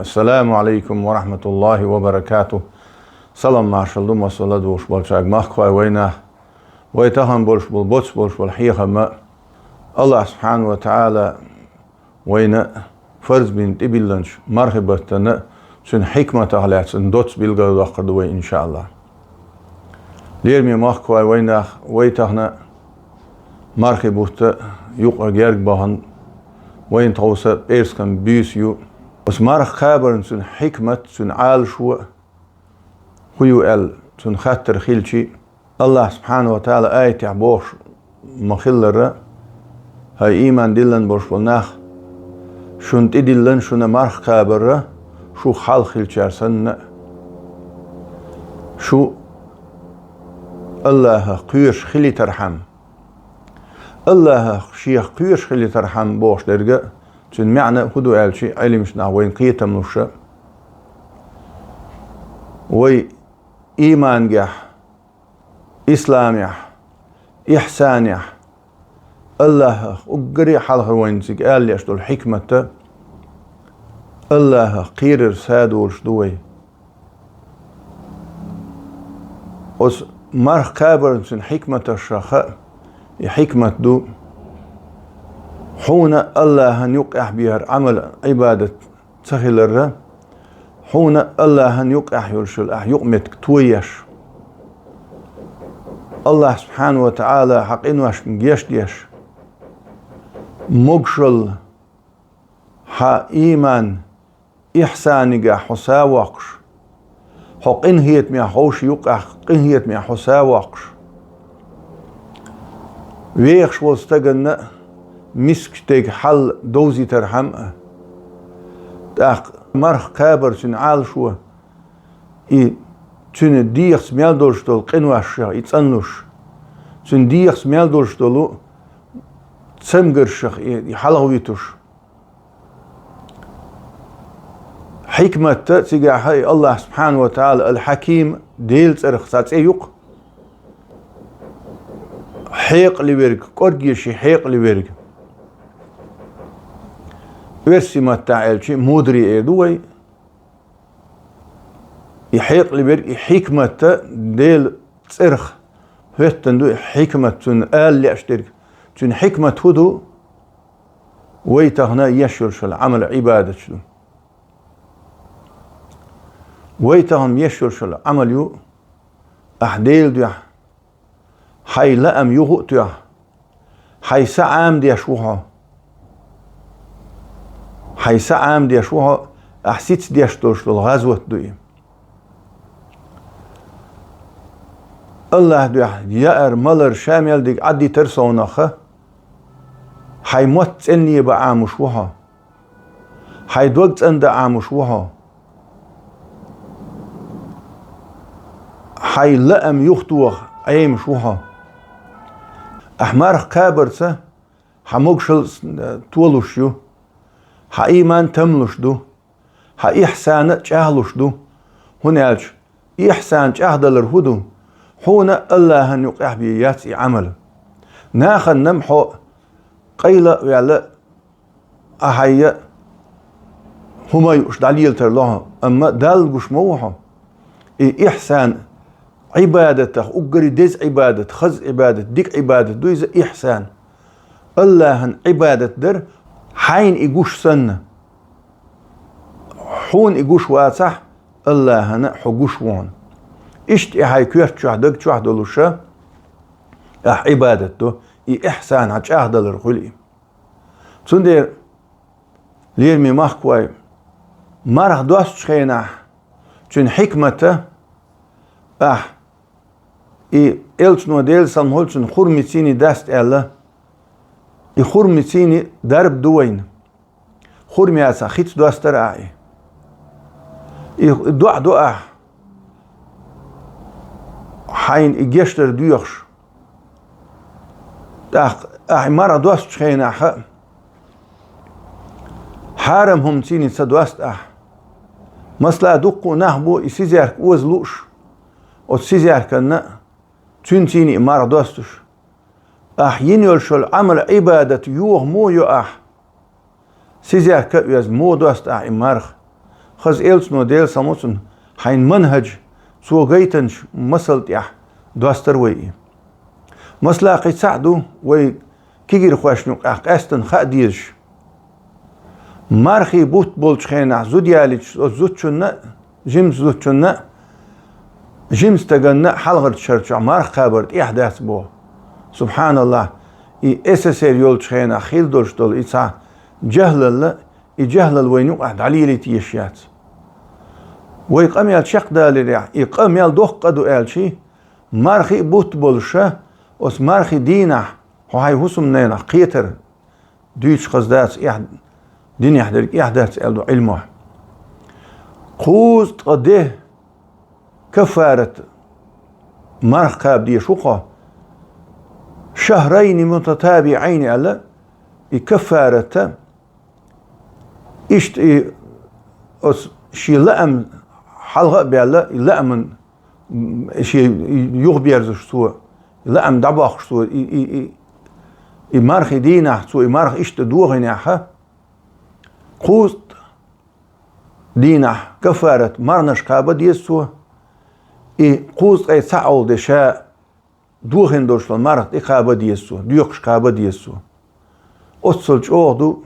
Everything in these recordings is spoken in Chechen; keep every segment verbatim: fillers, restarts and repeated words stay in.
Ассаламу Ӏалайкум ва рахьматуллахӀи ва баракатухӀ. Салам-маршал ду массо ладувгӀаш болчаьрга, махкахой вайнах. Вай тахан болуш болу, боцу болуш болу хьехам а АллахӀ субхьанаху ва тагӀала вайна фарз бина тӀебиллинчу мархи баттана, цуьнан хьикматах лаьцна доцца билгалдоккхур ду вай, иншааллахӀ. Лераме махкахой вайнах, вай тахана мархи бутт юкъа герга бахана, вайна тховса пӀераскан буьйса ю. Оцу марха кхабарна цуьнан хьикмат, цуьнан Ӏалашо хӀун ю аьлла, цунна хаттар хилчи, АллахӀ субхьанаху ва тагӀала аятехь бохуш ма-хиллара: «ХӀай ийман диллина болуш болу нах, шуна тӀедиллина шуна марха кхабар, шух хьалха хиллачара санна а. Шу АллахӀах кхоьруш хилийтархьама». АллахӀах шех кхоьруш хилийтархьама бохуш дерг а, цуьнан маьӀна а хӀун ду аьлчи, Ӏеламнаха вайна кхетам луш а, вай иймангехь, исламехь, ихьсанехь, АллахӀах уггаре а хьалха вайна цига ала лууш долу хьикмат а, АллахӀах кхерар садолуш ду вай. Оцу марха кхабарна цуьнан хьикматашха хаьа, и хьикмат ду: хьуна АллахӀан юккъехь бехьара Ӏамал, Ӏибадат ца хилар, хьуна АллахӀан юккъехь йолуш йолу ахь юкъаметтиг тоеш, АллахӀ субхьанаху ва тагӀала хьан къиношна гечдеш, могушалла хьан ийман, ихьсанигахь хьо савоккхуш, хьо къинхетамехь ховш, юккъехь къинхетамехь хьо савоккхуш, вехаш волу стаганна а, мискачу стеган хьал довзийтархьама а. ТӀаккха марха кхабар, цуьнан Ӏалашо, и цуьнан дегӀаца мел долуш долу къиношех и цӀанлуш, цуьнан дегӀаца мел долуш долу цамгаршех и, и хьалхавуьтуш. Хьикмат а цигахь а, и АллахӀ субхьанаху ва тагӀала Ал-Хьаким, Делан цӀарах цхьа цӀе ю-кх, хьекъале верг, кӀорге шен хьекъале верг. Оьрсийн маттахь аьлчи, мудрый эр ду вай. И хьекъале верг, и хьикмат а Делан цӀарах хӀоьттина ду, и хьикмат, цунна ала лууш дерг. Цуьнан хьикмат хӀун ду? Вай тахана еш йолуш йолу Ӏамал, Ӏибадаташ ду. Вай тахана еш йолуш йолу Ӏамал ю: ахь Делан дуьхьа хьайн лаам юха а тоьхна, хьайн са Ӏамадеш ву хьо. Хьайн са Ӏамадеш ву хьо, ахь сица деш долуш долу гӀазот ду и. АллахӀан дуьхьа яар, малар, ша мел дерг Ӏадитар совнаха, хьайн мотт цӀена лебан Ӏамош ву хьо. Хьайн дог цӀандан Ӏамош ву хьо. Хьайн лаам юхатоха Ӏемаш ву хьо. Ахь марха кхабарца хьан могушалла толуш ю, хьан ийман тамлуш ду, хьан ихьсан а чӀагӀлуш ду, хӀунда аьлча ихьсан чӀагӀдалар хӀун ду? Хьуна АллахӀан юкъехь бен яц и Ӏамал. Нахана-м хьо къайла а ваьлла, ахь хьайна хӀума юуш дӀалелатар ло хьо, амма Далла гуш ма ву хьо. И ихьсан, Ӏибадатах уггаре деза Ӏибадат, хаза Ӏибадат, дика Ӏибадат ду иза ихьсан. АллахӀан Ӏибадат дар, хьайна и гуш санна. Хьуна и гуш вацахь, АллахӀана хьо гуш ву хьуна. Иштта и хьайн коьрта чохь, даг чохь долуша ахь Ӏибадат до, и ихьсан хьан чӀагӀдалар хуьлу и. Цундела, лераме махкахой, марха достучу хенахь, цуьнан хьикмат а, ахь, и элчано, Делан салам хуьлда цунна, хурмацийний даста аьлла, и хурмацийний дарба ду вайна. Хурмаца хица достар ахь и. И доӀа до ахь, хьайна и гечдар доьхуш. ТӀаккха ахь марха достучу хенахь а, хьарам хӀуманцийний ца доста ахь. Масала, дуккха а нах бу и сизерг оза лууш, оцу сизерганна а, цуьнцийний и марха достуш. Ахь йина йолуш йолу Ӏамал, Ӏибадат йоха муха йо ахь? Сизерг а оьзна муха доста ахь и марха? Хаза элчано, Даьла салам хилда цунна, хьайна манхӀаж, цо гайтанча масал тӀехь достар вай и. Масала, кхин цхьаъ ду, вай кегирхошна юкъахь къаьстина хаа дезаш. Мархий бутт болчу хенахь зуда ялийча оцу зудчунна а, жимчу зудчунна а, жимчу стаганна а хьалхарчу шарчохь марха кхабар тӀехь дац боху. СубхьаналлахӀ, и С С Р йолчу хенахь хилла долуш долу и цхьа жахӀлалла, и жахӀлалла вайна юкъахь дӀалелийта езаш яц. Вай къамел чекхдаларехь, и къамел доккха къа ду аьлчи, мархий а бутт болуша, оцу мархий дийнахь хьо хьайн хӀусамненах кхетар дуьйцуш хаза дац, эхь-, динехь дерг эхь дац аьлла ду Ӏилманхой. Кхузткъа де каффарат марха кхаба дезаш ву хьо. «Шахрайни мутатабиӀайни» аьлла, и каффарата, иштта и оцу шен лаам хьалха а баьлла, и лааман, м, шен юхаберзаш цо, и лаам дӀабоккхуш цо, и, и, и, и мархий дийнахь цо и марха иштта дохийнехь, кхузткъа дийнахь каффарат марханаш кхаба деза цо, и кхузткъе цхьаъ олу де ша дохийна долуш долу марха тӀе кхаба деза цо, доькхуш кхаба деза цо. Оццул чӀогӀа ду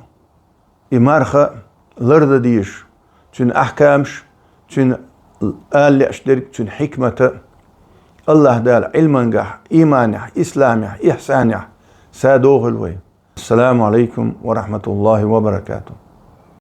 и марха лардан дезаш, цуьнан ахкамаш, цуьнан ала лаьаш дерг, цуьнан хьикмата. АллахӀ Дала Ӏилмангахь, ийманехь, исламехь, ихьсанехь са дохийла вай. Ассаламу Ӏалайкум ва рахьматуллахӀи ва баракатухӀ.